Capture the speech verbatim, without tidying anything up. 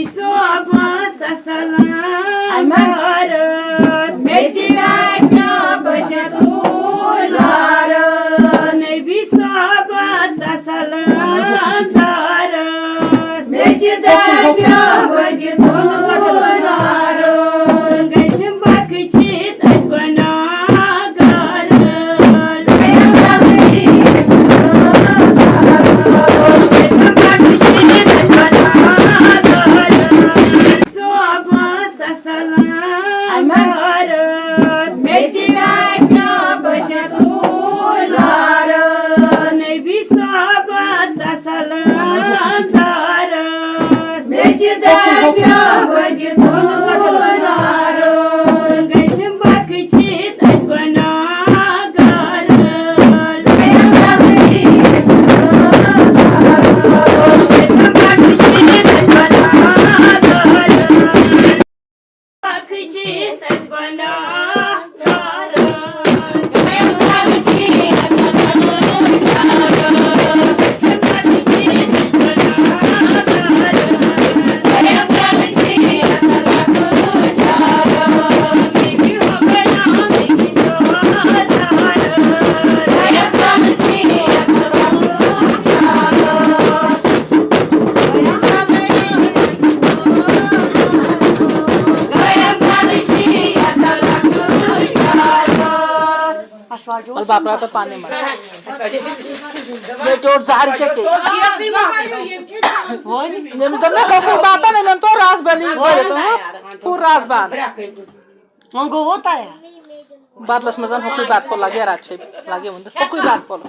صٲبَس تسلام دارس، مےٚ تہِ دَپیو بہٕ تہِ تُلارس۔ نبی صٲبَس تسلام دارس، مےٚ تہِ دَپیو بہٕ تہِ تُلارس۔ گژھِ بخشِتھ اَسہِ گۄناہ وَلہٕ بَپراو پَتہٕ پَنٕنۍ منٛز۔ ییٚتہِ اوس زَہر کیٛاہ کیٛاہ؟ ییٚمِس دوٚپ مےٚ، "ہوکُے بَتَن، أمۍ اوٚن تورٕ رَس بَنہِ، یہِ بَنہِ تہٕ پوٗرٕ رَس بَنہٕ۔" وۄنۍ گوٚو تیار۔ بدلس منٛز ہوٚکُے بتہٕ پھوٚل لگہِ، رَٹھ چھے لگہِ وُنہِ ہوٚکُے بتہٕ پھوٚل۔